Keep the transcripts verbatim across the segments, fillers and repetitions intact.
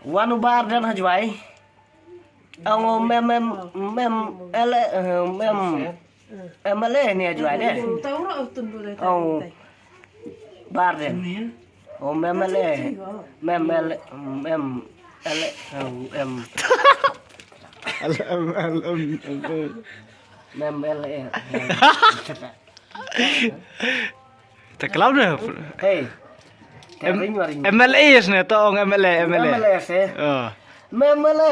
Wan u Bah Ardent ha Jwai. Ong u mem, mem, mem, ele, eh, mem, M L A ne ha Jwai de. Ong u Bah Ardent. Ong mem ele, mem ele, mem ele, ong em. Al em, al em, al em. Mem ele. Te klam ne. Hey. Em, M L A ne, to ong M L A, M L A. M L A se. Oh. Mem ele.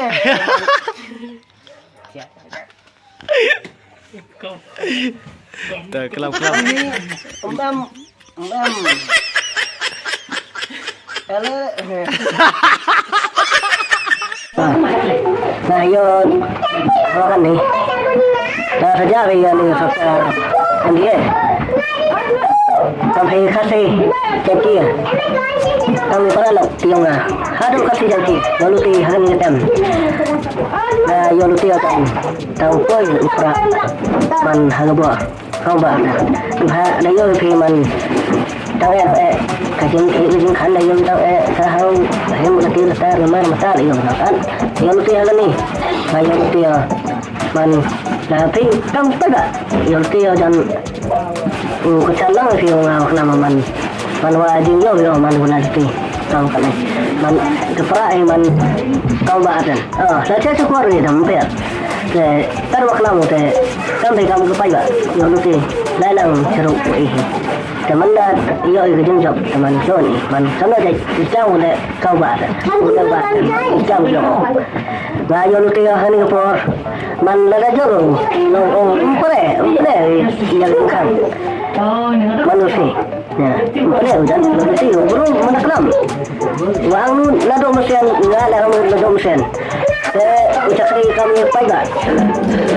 Te klam, klam. Mem, mem. Ele. Na ïoh, ïoh kane. Na saja ïoh ni sota. Kan dia. Sampai Khasi Jaintia. Kami para lok tiong ah. Haduh Khasi Jaintia. Lalu ti hakan ngetem. Na ïoh luti akan. Tau poi upra. Man hagabor. Kong ba da. Ba da ïoh phi man. Tang eh eh. Ka jing eh jing khan da ïoh tang eh. Ka hau. Hem ka ti ta ka mar mata da ïoh kan. Ïoh ti ha ni. Ba ïoh ti man. Da phi tang ta da. Ïoh ti jan. U ka chalang phi nga kna man. Man wa jing ïoh ïoh man guna ti. Tang ka ni. Man ka pra eh man. Kong ba da. Ah, la cha cha kwar ni dam pe. Te tar wa klam te kam te kam ka paidbah. Ïoh luti lai lang cheruk ku ih. Te man da ïoh ïoh ka jingjop te man ïoh ni man kam da jai jam le kau ba te. Kau ba te jam ïoh. Nga ïoh luti ïoh hani ka por. Man la da jor long ong umpre umpre ïa ka kan. Man luti. Ya, pada udah, nanti bro mana kelam. Wang nu nadok mesin, nggak ada kamu nadok mesin. Eh, chakri kami paidbah.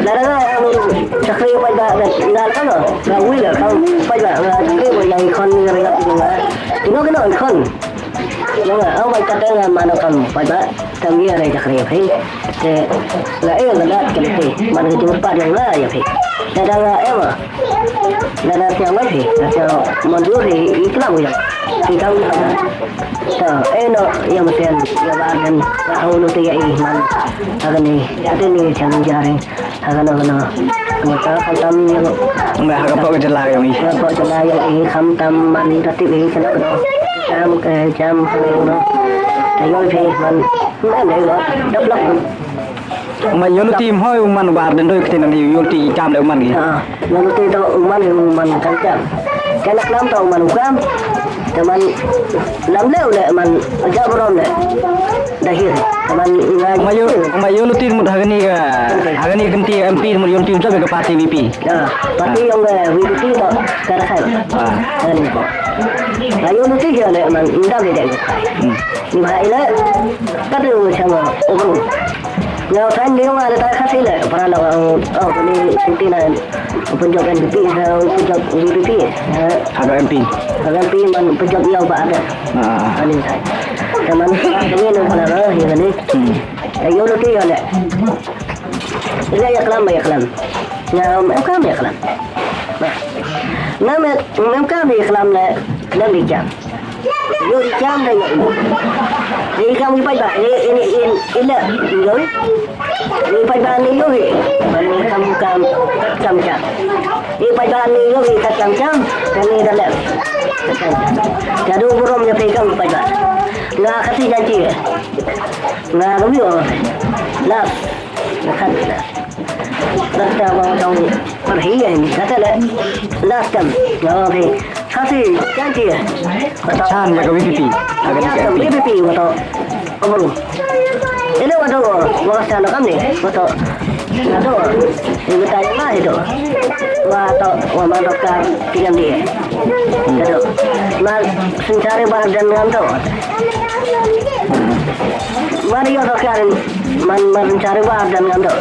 Nada nggak kamu chakri paidbah dan nggak ada kamu. Nggak boleh kamu paidbah, nggak chakri boleh yang ikon ni nggak ada. Tino kena ikon. Nggak, awak kata nggak mana kamu paidbah. Kam ïa re chakri phi. Te la eh la dat ka lei. Man ka jingpat ïa nga ïa phi. Te da la eh ma. La da sia ma phi. La sia mandur hi i klam ïa. Phi kam ïa. Ta eh no ïa meten ïa ba den. La hau no te ïa i man. Agani ate ni chang jare. Agana gana. Ni ka khamtam ïa. Nga ha ka pok jela ïa i. Ka pok jela ïa i khamtam man ta ti i kana kana. Jam ke jam ke no. Ta ïa phi man. Nga ïoh luti mhoi u man u Bah Ardent doi kti nang ïoh luti kam le u man gi. Ah, ïoh luti to u man u man kan kam. Kan klam to u man u kam. Te man lam le u le man ja brom le. Dahir. Te man nga ma ïoh ma ïoh luti mut hagani ka hagani kenti M P mut ïoh luti jab ka parti V P. Ah, parti ïong, eh, V P P to ka rakhai. Ah. Hagani ko. Ma ïoh luti ïa le man nda le de. Hmm. Ni ba ila ka de u chang o bro. Nga fan de nga le ta Khasi le para la o o ni ti na. Punjab M P P sa punjab V P P. Ha ka M P. Ha ka M P man punjab ïa ba ada. Ah. Ani sai. Teman ini no para la ïa ni. Hmm. Ïa lo ti ïa le. Ila ïa klam ïa klam. Nga em kam ïa klam. Nga em kam ïa klam le. Klam ïa klam. Ïoh i kam da ïoh. I kam i paidbah, i, i, i, i la, i ïoh. I paidbah ni ïoh i. Ban i kam kam, kam kam. I paidbah ni ïoh i kam kam. Kan i da la. Ka dei burom ïa phi kam i paidbah. Nga Khasi Jaintia. Nga Romeo. Last. Nga Khasi. Last. Last time, kata le. Last time. Okay. Khasi Jaintia. Chan ïa ka V P P. Last time, V P P, wato. Omru. Ini wato, wato chan kam ni, wato. Wato. Ini tanya lah itu. Wato, wa mandok ka T M D A. Wato. Mal sencari barang dan nganto. Mari yo tokan man man cari wa dan ngando.